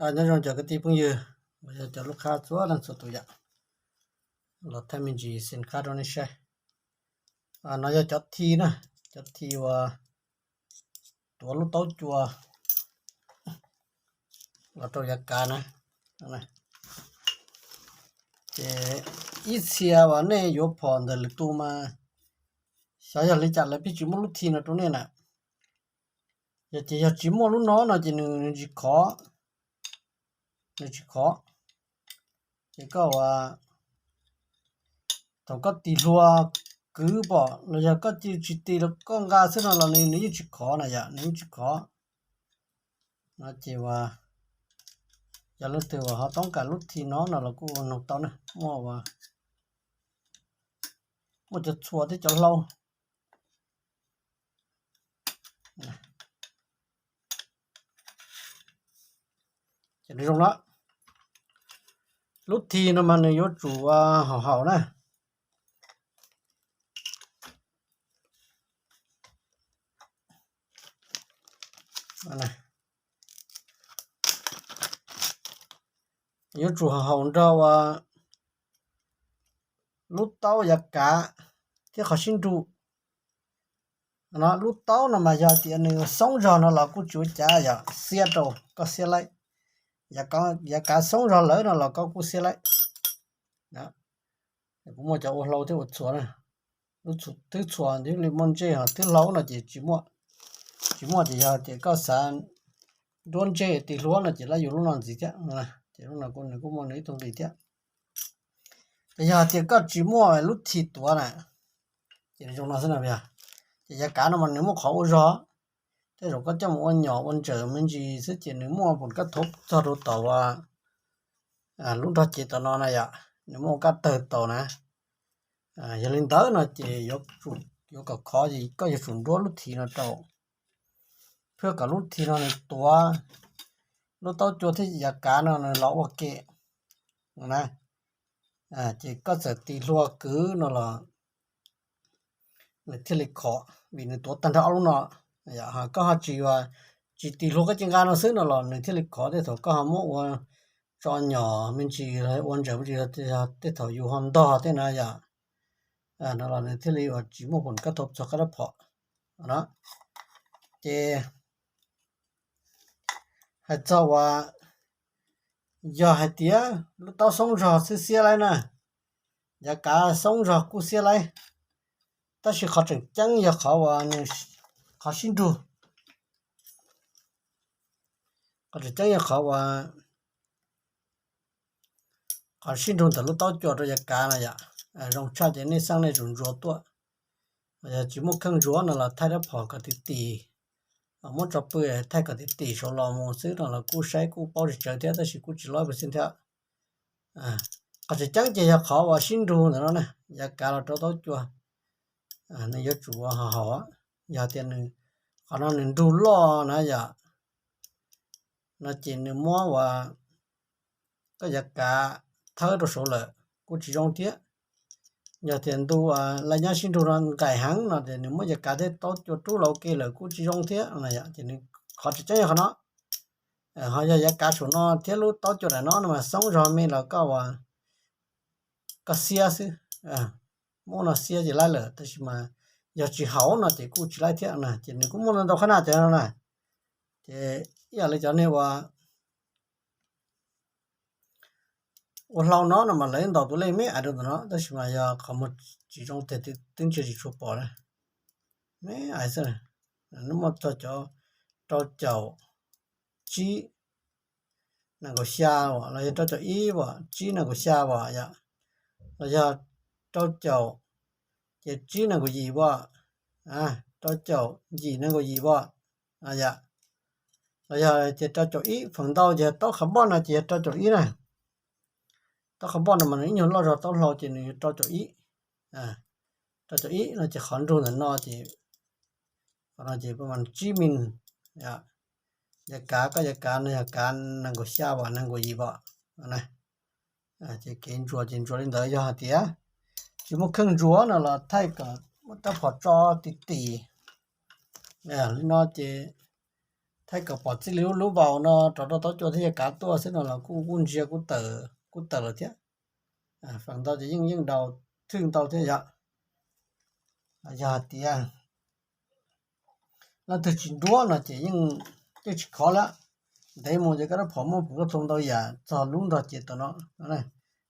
Nyob zoo cov kwv tij phooj ywg, uas yog cov lub qhab txhua leej txhua tus yom, los thaij me ntsis xim qhab rau nej saib. No yog cov thi na, cov thi uas tuav lub taub cua los rau yav kav na. Ces ib txhia uas nej yuav phom ntawm lwm tus mas xyov yog li cas lawv pheej tsis muab lub thi no rau nej na. Yog ces yog tsis muaj lub no no ces nws tsis khov, nws tsis khov. Ces koj ua, thaum koj tis hlua kwv pom los yog koj cia tsis tis los koj nqa xwb no los nws yeej tsis khov na yom, nws yeej tsis khov. No ces uas yog leej twg uas ho toob kas lub thi no no los kuj ua noog tau na, muaj uas muaj cov txhua thiab cov hlau. Ces nws zoo na. Lub thi no mas nws yuav tsum haum haum na. Yuav tsum haum nrog uas lub taub yav kav thiab qhov sib nrug. Lub taub no mas yog tias nws xoob zog no los kuj tsis ua cas yom, xiab rau koj xiab laib. Yav kav xoob zog lawm no los koj kuj xiab laib. Kuv muaj cov ua hlau thiab ua txhua na. Lub twb txhua thiaj li muaj ntsej, ho twb hlau no ces tsis muaj. Tsis muaj ces yog tias koj xav nruab ntsej tis hlua no ces lawv yuav lub no ntxiv thiab. Ces lub no nws kuj muaj nws ib tug nqis thiab. Ces yog tias koj tsis muaj lub thi tuav na, ces nws zoo no xwb na. Ces yav kav no mas nws muaj qhov ua zog, tej zaum koj coj mus ua nyom ua ntsaws me ntsis xwb ces nws muaj pum kab thauv txog rau tom lub nrog cev tom no na yom, nws muaj kab tawg tau na. Yog li ntawd no ces yuav kom khov ces koj yuav tsum nruab lub thi no rau, thiab kom lub thi no nws tuav lub taub cua thiab yav kav no nws los ua ke na. Ces koj txawm tis hlua kwv no los nws thiaj li khov, vim nws tuav tag nrho ob lub no. Koj ho tsis, tsis tis hlua koj cia nqa no xwb no los nws thiaj li khov, tej thaum koj ho muab ua tso nyom me ntsis, ua ntsaws me ntsis, tej thaum yus ho ntog tej na yom, no los nws thiaj li uas tsis muaj pum kab thauv txog koj rab phom no. Ces hais txog uas yog hais tias lub taub xoob zog xwb xiab laib na, yav kav xoob zog kuj xiab laib, tab sis qhov tseem ceeb yog qhov uas nws, qhov sib nrug, qhov tseem ceeb yog qhov uas qhov sib nrug ntawm lub taub cua rau yav kav no yom. Zoo tshaj ces nej xeeb nej tsum ntsuas tuaj. Yog tsis muaj kheej ntsuas no los thaij rab phom kom tim tim, muab tso pw thaij kom tim tim saud los mus xwb no los kuj saib kuj paub tsis tsawv thiab, tab sis kuj tsis lob pes xeeb thiab. Qhov tseem ceeb ces yog qhov uas sib nrug ntawm no na, yav kav los rau taub cua, nws yuav tsum ua haum haum. Yog tias nws, qhov no nws nrug loj na yom, no ces nws muab uas koj yav kav thawb rau saud lawm kuj tsis zoo thiab. Yog tias ntu laj nyab sib nrug no nqaim heev no ces nws muab yav kav thiab taub cua rub los ua ke lawm kuj tsis zoo thiab. Ces nws, qhov tseem ceeb yog qhov no. Ho yog yav kav saum no thiab lub taub cua daim no no mas xoob zog me los koj uas koj xiab xwb, muab no xiab ces laib lawm, tab sis mas yog tsis haum no ces kuj tsis laib thiab na. Ces nws kuj muaj ntau ntau qhab naj cov no na. Ces ib yam li cov nej uas ua hlau no no mas lawv ntaus tus lej me ais rau ntawm no, tab sis mas yog qhov muag tsis zoo tiag twb ntsia tsis tshua pom na. Me ais xwb, nws muaj txog cov rau caum tsib nees nkaum xya, los yog rau caum ib, tsib nees nkaum xya, yom, los yog rau caum, ces tsib nees nkaum yim, rau caum yim nees nkaum yim, yom, los yog ces rau caum ib, feem ntau ces taub qhov npoj no ces yog rau caum ib na. Taub qhov npoj no mas nws ib nyuag loj zog taub hlau ces nws yog rau caum ib. Rau caum ib no ces qhov nrug ntawm no ces, qhov no ces pab mas tsib mis. Yav kav, koj yav kav no yog kav nees nkaum xya, nees nkaum yim, ces kev ntsuas ces ntsuas li ntawd. Yog hais tias tsis muaj kheej ntsuas no los thaij kom muab rab phom tso tim tim li no ces Thaij kom pom txij li lub lub vaus no rov rau taub cua thiab yog kav tuaj xwb no los kuj kuj ntsia kuj tawm lawm thiab. Feem ntau ces yeej yeej daus thwj ntau thiab yom. Yog hais tias leej twg tsis nruab no ces yeej tsis khov lawm. Ntev mus ces koj rab phom muaj pum koj tau ntau yam txog lub nrog ces tom no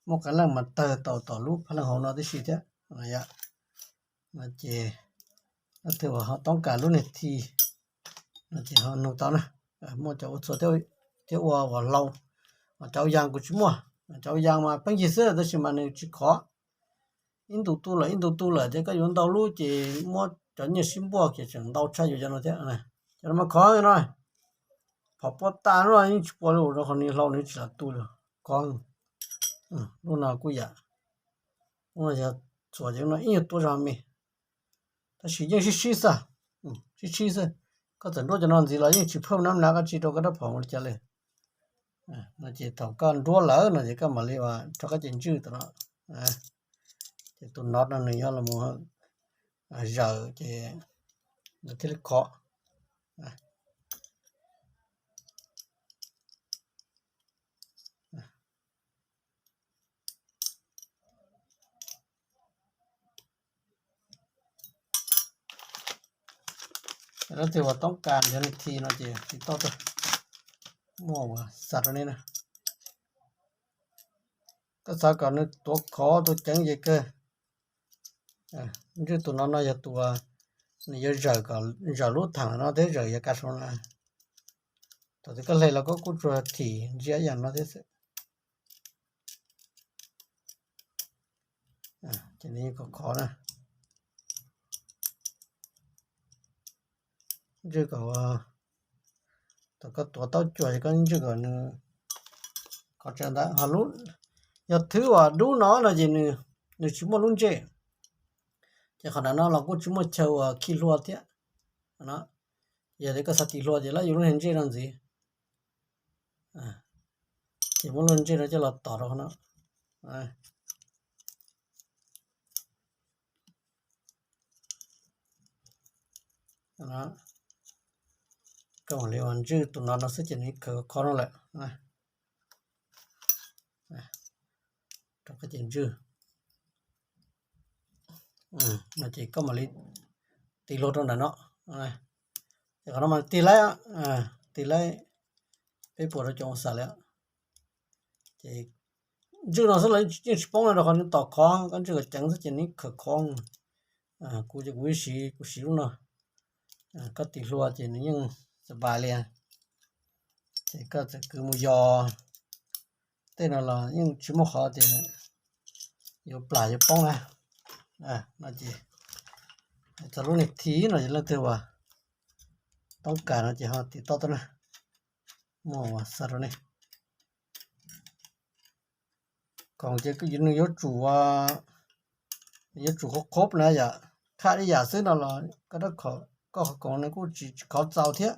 muaj qee leej mas tawg tau tom lub phab leej hauv no tib si thiab. Ces leej twg uas ho toob kas lub niag thi no ces ho nug tau na. Muaj cov ua txhua thiab ua uas hlau, cov ua yas kuv tsis muaj. Cov ua yas mas pheej yig xwb tab sis mas nws tsis khov. Ib ntu tu lawm ib ntu tu lawm ces koj yuav ntau lub ces muab cov nyiaj sib npuaj kiag tseem ntau tshaj yus cov no thiab. Cov no mas khov no, phom puab tas no yeej tsis pua li rau qhov nws hlau nws tsis lam tu li. Khov, lub no kuj yam, lub no yog txuas ces lub no ib nyuag tuab zog me, tab sis yeej sib sib xwb, sib sib xwb. Koj txawm nruab cov no ntxiv los yeej tsis phaj nab nav dab tsi rau koj rab phom ua li cas li. No ces thaum koj nruab lawm no ces koj mam li ua rau koj cev ntswj tom no. Ces tus nod no nws yuav los mus zawm ces nws thiaj li khov. Leej twg uas toob kas nrhiav niag thi no ces tiv toj tuaj, muaj uas xa rau nej na. Koj xav kom nws tuav khov tuav ceev ces kawg, ntswj tus no no yog tus uas nws yuav zawm kom zawm lub thaam no thiab zawm yav kav saum no. Thaum twg koj hle los koj kuj tsuas thim ntsia ib yam no thiab xwb. Ces nws yeej khov khov na. Ntswj kom, thaum koj tuav taub cua ces koj ntswj kom nws khov tsawv ntawd. Yog thwb uas dub no no ces nws tsis muaj lub ntsej, ces qhov ntawm no los kuj tsis muaj chaw uas khi hlua thiab. Yog li koj xav tis hlua ces lawv yuav lub niag ntsej no ntxiv, ces muab lub ntsej no coj los tom rau qhov no. Koj mam li ua ntswj tus no no xwb ces nws khov khov no lawm. Rau koj ces ntswj no ces koj mam li tis hlua rau ntawm no. Ces qhov no mas tig laib, tig laib peb puas rau caum xas li. Ces ntswj no xwb los yeej tsis poob no rau qhov nws tom khov, koj ntswj kom ceev xwb ces nws khov khov. Kuv ces kuv siv, kuv siv lub no. Koj tis hlua ces nws yeej xav li. Ces koj txawm kwv mus yos tej no los yeej tsis muaj qhov tias yuav plam yuav poob na. No ces txog lub niag thi no ces leej twg uas toob kas no ces ho tiv toj tuaj na, muaj uas xa rau nej. Khoom ces nws yuav tsum, yuav tsum qhov qhob na yom, khaj ib yam xwb no los koj qhov khoom nws kuj tsis khov txaus thiab.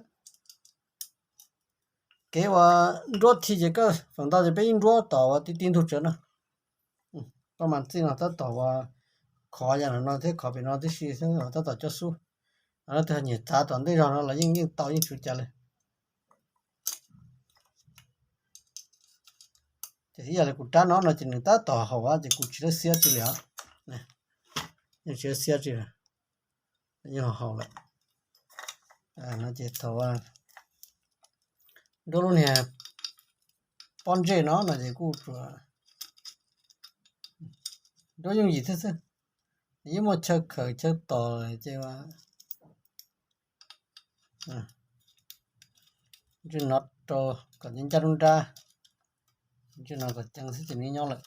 Kev uas nruab thi ces koj feem ntau ces peb yeej nruab tom uas ti ti ntug tsawv no. Koj mas txij no tab tom uas khov yam no thiab khov pem no tib si xwb tab tom coj xub. Leej twg nyiam txav tom ntej zog no los yeej yeej tau yeej tsis ua cas li. Ces ib yam li kuv rab no no ces nws tab tom haum ces kuv tsis lawv xiab tsi li os. Yeej tsis lawv xiab tsi, yeej haum lawm. No ces thaum nruab lub niag pob ntsej no no ces kuj tsuas nruab yooj yim thiab xwb. Yeej muaj chaw khawm chaw tos ces ntswj no rau kom ncaj nruab nrab, ntswj no kom ceev xwb ces nws nyob lawm.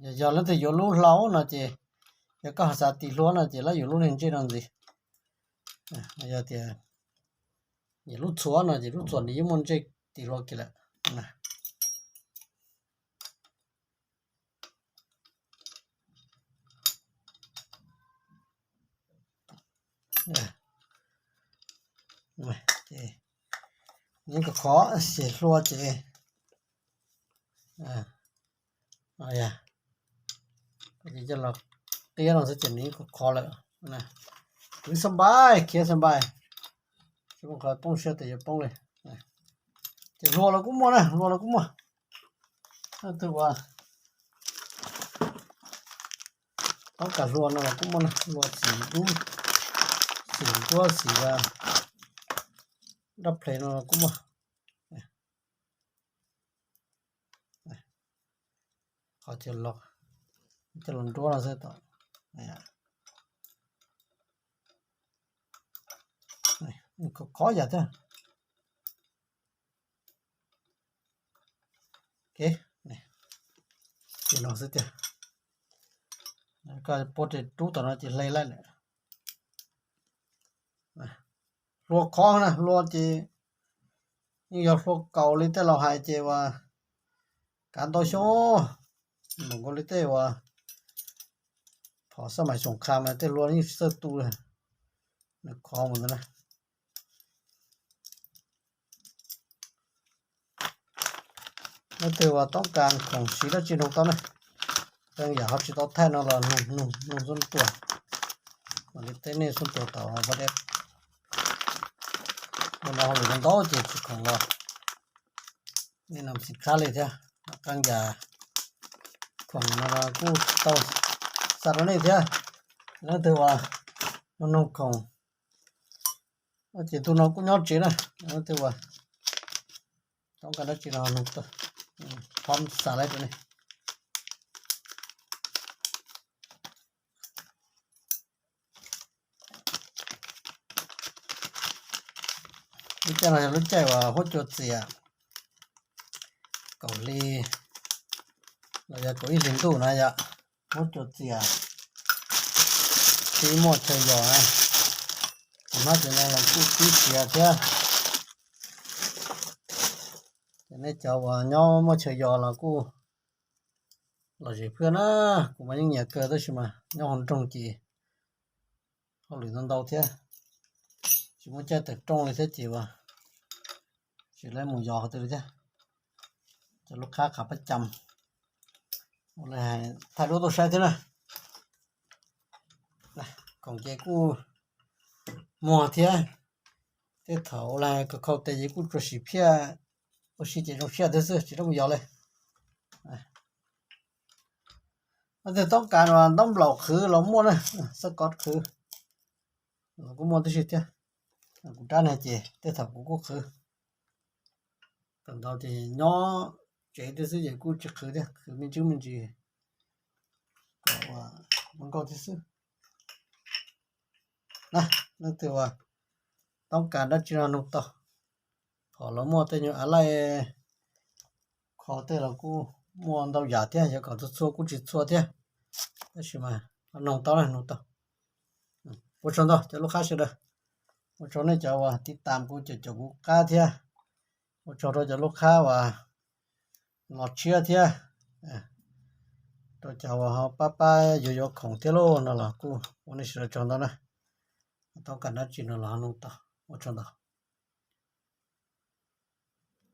Yog, yog leej twg yuav lub hlau no ces, yog koj xav tis hlua no ces lawv yuav lub niag ntsej no ntxiv. Yog tias lub txhuam no ces lub txhuam nws yeej muaj ntsej tis hlua kiag lawm. Yeej khov khov ces hlua ces Qhib no xwb ces nws yeej khov khov lawm. Kwv xab npais, khiav xab npais, tsis muaj qhov poob siab tias yuav poob li. Ces hlua los kuj muaj na, hlua los kuj muaj. Leej twg uas toob kas hlua no los kuj muaj na, hlua xim dub, xim nruab, xim dab ples no los kuj muaj. Qhov chaw los, chaw los nruab no xwb tau. Khov khov yam thiab. Ces no xwb tiag. Koj puab tes rub tom no ces hle laij lawm. Hlua khov na, hlua ces yeej yog hlua kaus li tej laus hais ces uas kav ntau xyoo, npaum nkaus li tej uas phom xab mais xoom kha mas tej hlua yeej tsis txawj tu li, nws khov mus ntawd na. Leej twg uas toob kas khoom siv dab tsi noog tau na, qee yam ho tsis tau thaij no los noog, noog, noog xub tuag, mam li teb nej xub tuag tau pab deb. Ua no hauj lwm ntau ces tsis khoom los nej nam xim khab li thiab. Qee yam khoom no kuj tau xa rau nej thiab. Leej twg uas noog, noog khoom ces tus no kuj nyob tsev na. Leej twg uas toob kas dab tsi no noog tau, thov xa lawm rau nej. Lub caij no yog lub caij uas huab cua txias, kaum hli los yog kaum ib hlis ntuj na yom, huab cua txias, tib muaj chaw yos na. Tus hnab cov no los kuj tib siav thiab. Ces nej cov uas nyob muaj chaw yos los kuj los zem phwj na. Kuv mas yeej nyiam kawg tab sis mas nyob hauv nroog ces hauj lwm ntau ntau thiab, tsis muaj caij tawm rooj li thiab ces uas tsis lawv mus yos qhov twg li thiab. Cov lub qhab qhov pab cam ua li thaij duab tuaj saib thiab na. Khoom ces kuj muag thiab, tej thaum ua li khau khau tes ces kuj tsuas sim phiaj ua si ces zoo siab thiab xwb tsis tau mus yos li. Leej twg toob kas ntaub nplaum qhwv los muaj na, xab kov qhwv los kuj muaj tib si thiab. Kuv rab no ces tej thaum kuv kuj qhwv, thaum ntau ces nyob tsev thiab xwb ces kuj tsis qhwv thiab, qhwv me ntsis me ntsis kom ua nkauj thiab xwb. Na, leej twg uas toob kas dab tsi no noog tau. Qhov los muaj tej nyuag av laij, qhov tej los kuj muaj ntau yam thiab, yog kom txhua txhua kuj tsis txhua thiab, tab sis mas noog tau na, noog tau. Ua tsaug ntau cov lub qhab sawv daws, ua tsaug nej cov uas tiv tam kuv, cov caum kuv qab thiab, ua tsaug rau cov lub qhab uas los tshiab thiab, rau cov uas ho pab pab yuav yuav khoom thiab lauj no los kuj ua nej sawv daws tsaug ntau na. Toob kas dab tsi no los ho noog tau, ua tsaug ntau.